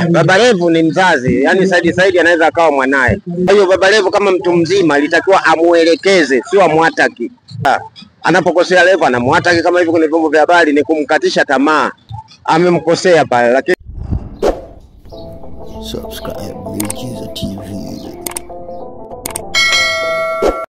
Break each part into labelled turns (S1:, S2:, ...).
S1: Baba Levo ni mzazi, yani Saidi Saidi anaweza akawa mwanaye. Kwa hiyo Baba Levo kama mtu mzima alitakiwa amuelekeze, sio amwataki. Anapokosea Levo anamwataki kama hivi kwenye vyombo vya habari, ni kumkatisha tamaa. Amemkosea pale, lakini
S2: Subscribe Miujiza TV.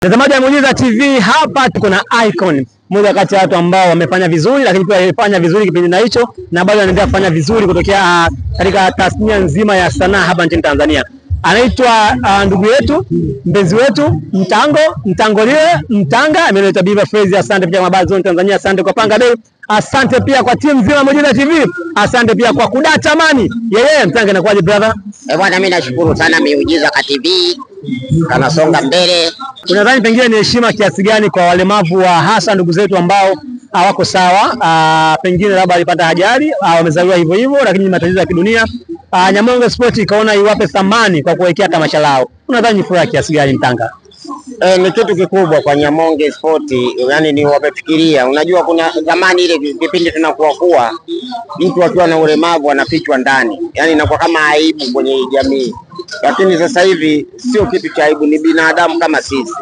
S3: Mtazamaji wa Miujiza TV, hapa tuko na Icon, mmoja kati ya watu ambao wamefanya vizuri, lakini pia walifanya vizuri kipindi na hicho na bado anaendelea kufanya vizuri kutokea katika tasnia nzima ya sanaa hapa nchini Tanzania. Anaitwa ndugu yetu, mpenzi wetu, Mtango, Mtangolie, Mtanga, ameleta Biva Frazy. Asante pia kwa Mabazon Tanzania, asante kwa Panga Day, asante pia kwa timu nzima ya Miujiza TV, asante pia kwa Kudata Mani. Yeye Mtanga, inakuwaje brother?
S1: Bwana, mimi nashukuru sana Miujiza TV kanasonga mbele.
S3: Unadhani pengine ni heshima kiasi gani kwa walemavu wa hasa ndugu zetu ambao hawako sawa, pengine labda walipata ajali au wamezaliwa hivyo hivyo, lakini ni matatizo ya kidunia. Nyamongo Sport ikaona iwape thamani kwa kuwekea tamasha lao. Unadhani ni furaha kiasi gani Mtanga?
S1: Ni kitu kikubwa kwa Nyamonge Sport, yani ni wamefikiria. Unajua kuna zamani ile kipindi tunakuwa kuwa mtu akiwa na ulemavu anafichwa ndani, yani inakuwa kama aibu kwenye jamii, lakini sasa hivi sio kitu cha aibu, ni binadamu kama sisi,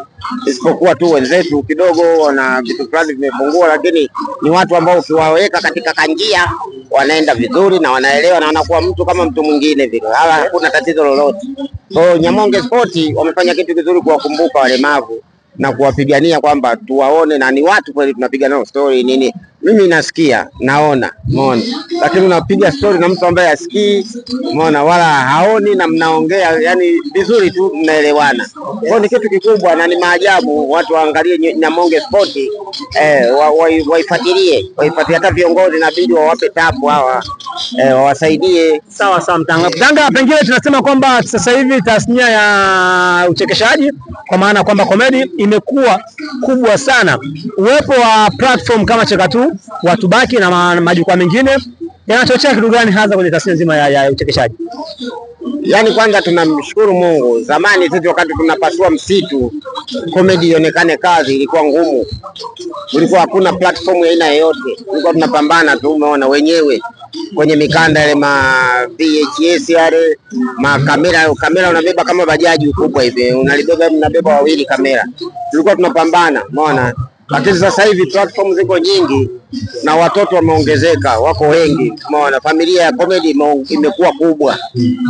S1: isipokuwa tu wenzetu kidogo wana vitu fulani vimepungua, lakini ni watu ambao ukiwaweka katika kanjia wanaenda vizuri na wanaelewa na wanakuwa mtu kama mtu mwingine vile, hala hakuna tatizo lolote. Kwa hiyo Nyamonge Sport wamefanya kitu kizuri kuwakumbuka walemavu na kuwapigania kwamba tuwaone na ni watu kweli, tunapiga nao story nini. Mimi nasikia naona, umeona, lakini unapiga story na mtu ambaye hasikii, umeona, wala haoni, na mnaongea yani vizuri tu, mnaelewana. Kwa hiyo ni kitu kikubwa na ni maajabu, watu waangalie Nyamonge Sport, waifuatilie, waifuatilie. Hata viongozi inabidi wawape tabu hawa, wawasaidie.
S3: Sawa sawa Mtanga. Mtanga, pengine tunasema kwamba sasa hivi tasnia ya uchekeshaji kwa maana kwamba comedy imekuwa kubwa sana. Uwepo wa platform kama Cheka Tu, Watu Baki na majukwaa mengine yanachochea kitu gani hasa kwenye tasnia nzima ya uchekeshaji?
S1: Yani kwanza tunamshukuru Mungu. Zamani sisi wakati tunapasua msitu, comedy ionekane kazi ilikuwa ngumu, kulikuwa hakuna platform ya aina yoyote, tulikuwa tunapambana tu, umeona wenyewe kwenye mikanda ile ma VHS yale makamera, kamera unabeba kama bajaji kubwa hivi, unalibeba, mnabeba wawili kamera, tulikuwa tunapambana, umeona. Lakini sasa hivi platform ziko nyingi na watoto wameongezeka, wako wengi, umeona, familia ya comedy imekuwa kubwa.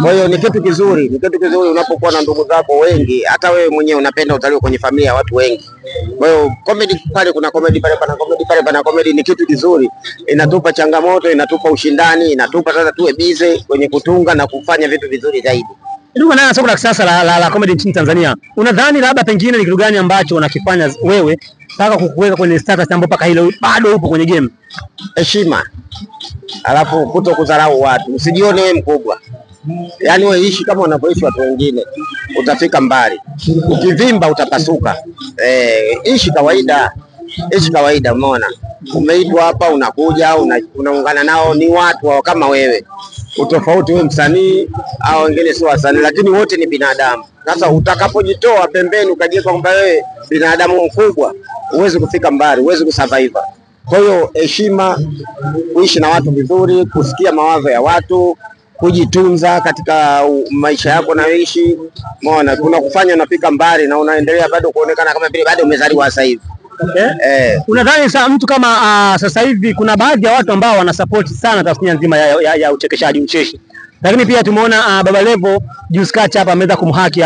S1: Kwa hiyo ni kitu kizuri, ni kitu kizuri unapokuwa na ndugu zako wengi, hata wewe mwenyewe unapenda utaliwe kwenye familia ya watu wengi. Kwa hiyo comedy pale kuna comedy pale pana comedy pale pana comedy, ni kitu kizuri, inatupa changamoto, inatupa ushindani, inatupa sasa tuwe busy kwenye kutunga na kufanya vitu vizuri zaidi.
S3: Ndugu na soko la kisasa la comedy nchini Tanzania, unadhani labda pengine ni kitu gani ambacho unakifanya wewe mpaka kukuweka kwenye status ambapo mpaka hilo bado upo kwenye game?
S1: Heshima, alafu kuto kudharau watu, usijione wewe mkubwa, yani wewe ishi kama wanavyoishi watu wengine, utafika mbali. Ukivimba utapasuka. Ishi kawaida, ishi kawaida. Umeona, umeitwa hapa, unakuja unaungana nao, ni watu kama wewe. Utofauti wewe msanii au wengine sio wasanii, lakini wote ni binadamu. Sasa utakapojitoa pembeni ukajiweka kwamba wewe binadamu mkubwa, huwezi kufika mbali, huwezi kusurvive. Kwa hiyo heshima, kuishi na watu vizuri, kusikia mawazo ya watu, kujitunza katika maisha yako unayoishi, umeona, kuna kufanya unafika mbali na unaendelea bado kuonekana kama vile bado umezaliwa sasa hivi.
S3: Okay. Unadhani sasa mtu kama sasa hivi kuna baadhi ya watu ambao wanasupport sana tasnia nzima ya uchekeshaji ucheshi, lakini pia tumeona Baba Levo juzi kati hapa ameweza kumhaki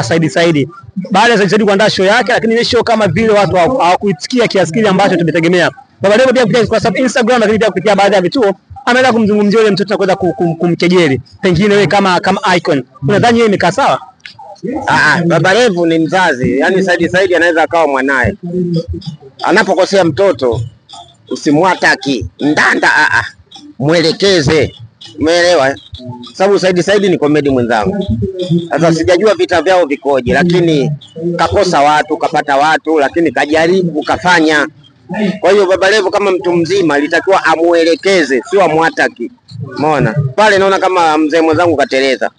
S3: Saidi Saidi baada ya Saidi Saidi kuandaa show yake, lakini ile show kama vile watu hawakuitikia kiasi kile ambacho tumetegemea. Baba Levo pia kupitia kwa sababu Instagram, lakini pia kupitia baadhi ya vituo ameweza kumzungumzia yule mtoto na kuweza kumkejeli. Pengine wewe kama Icon unadhani yeye imekaa sawa?
S1: Baba Levo ni mzazi, yani Saidi Saidi anaweza akawa mwanaye. Anapokosea mtoto usimwataki ndanda, mwelekeze, umeelewa? Sababu Saidi Saidi ni comedy mwenzangu. Sasa sijajua vita vyao vikoje, lakini kakosa watu, kapata watu, lakini kajaribu kafanya. Kwa hiyo Baba Levo kama mtu mzima alitakiwa amuelekeze, sio amwataki. Umeona? Pale naona kama mzee mwenzangu kateleza.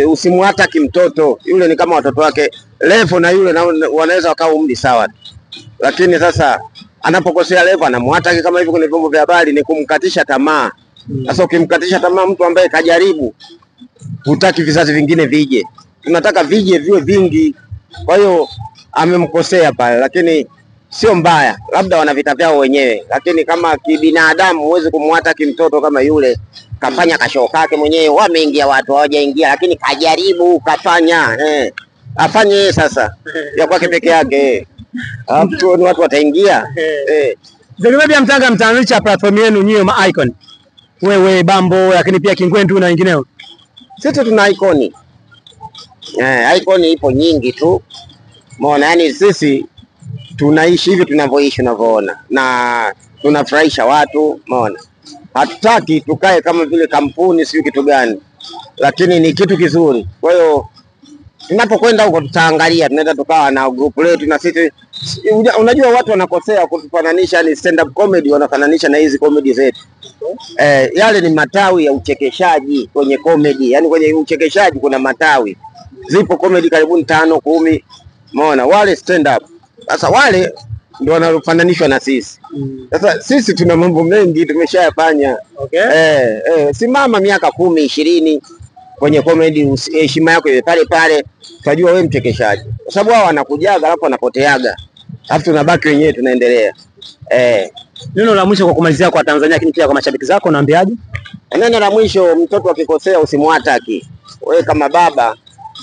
S1: Usimwataki mtoto yule, ni kama watoto wake Levo na yule wanaweza wakawa umri sawa, lakini sasa anapokosea Levo anamwataki kama hivi kwenye vyombo vya habari, ni kumkatisha tamaa. Sasa ukimkatisha tamaa mtu ambaye kajaribu, hutaki vizazi vingine vije. Tunataka vije viwe vingi. Kwa hiyo amemkosea pale, lakini sio mbaya, labda wana vita vyao wenyewe, lakini kama kibinadamu huwezi kumwata kimtoto kama yule. Kafanya kashow kake mwenyewe, wameingia watu hawajaingia, lakini kajaribu kafanya, afanye yeye sasa ya kwake peke yake, alafu ni watu wataingia.
S3: Pia Mtanga, mtaanzisha platform yenu nyinyi ma icon, wewe Bambo, lakini pia Kingwendu na wengineo.
S1: Sisi tuna icon. Icon ipo nyingi tu. Umeona, yani sisi tunaishi hivi tunavyoishi unavyoona, na tunafurahisha watu, umeona. Hatutaki tukae kama vile kampuni sio kitu gani, lakini ni kitu kizuri. Kwa hiyo tunapokwenda huko tutaangalia, tunaweza tukawa na group letu na sisi. Unajua watu wanakosea kutufananisha, ni stand up comedy wanafananisha na hizi comedy zetu. Yale ni matawi ya uchekeshaji kwenye comedy. Yani kwenye uchekeshaji kuna matawi. Zipo comedy karibuni 5, 10. Umeona wale stand up. Sasa wale ndio wanafananishwa na sisi. Sasa sisi tuna mambo mengi tumeshayafanya.
S3: Okay.
S1: Simama miaka 10, 20 kwenye comedy, heshima yako iwe pale pale, utajua wewe mchekeshaji. Kwa sababu hao wanakujaga alafu wanapoteaga. Alafu tunabaki wenyewe tunaendelea.
S3: Neno la mwisho kwa kumalizia kwa Tanzania, lakini pia kwa mashabiki zako unaambiaje?
S1: Neno la mwisho, mtoto akikosea usimwataki. Wewe kama baba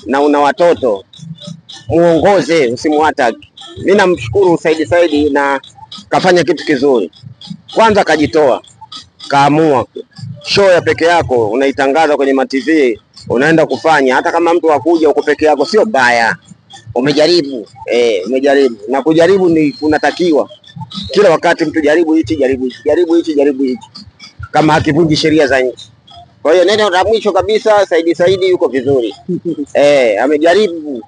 S1: na una watoto, muongoze, usimwataki. Mimi namshukuru Saidi Saidi na kafanya kitu kizuri. Kwanza kajitoa, kaamua. Show ya peke yako unaitangaza kwenye ma TV, unaenda kufanya, hata kama mtu akuja uko peke yako sio baya. Umejaribu, umejaribu. Na kujaribu ni kunatakiwa. Kila wakati mtu jaribu hichi, jaribu hichi, jaribu hichi, jaribu hichi, kama hakivunji sheria za nchi. Kwa hiyo neno la mwisho kabisa, Saidi Saidi yuko vizuri. Amejaribu.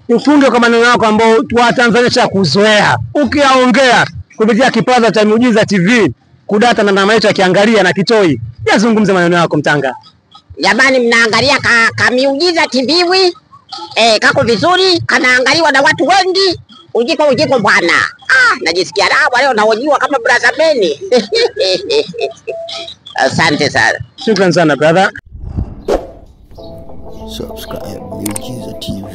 S3: Ufunge kwa maneno yako ambao wa Tanzania cha kuzoea. Ukiyaongea kupitia kipaza cha Miujiza TV, kudata na mama yetu akiangalia na kitoi. Yazungumze maneno yako Mtanga.
S4: Jamani, mnaangalia ka Miujiza TV wi? Kako vizuri, kanaangaliwa na watu wengi. Ujiko ujiko bwana. Najisikia raha leo, nahojiwa kama brother Beni. Asante sana.
S3: Shukrani sana brother.
S2: Subscribe Miujiza TV.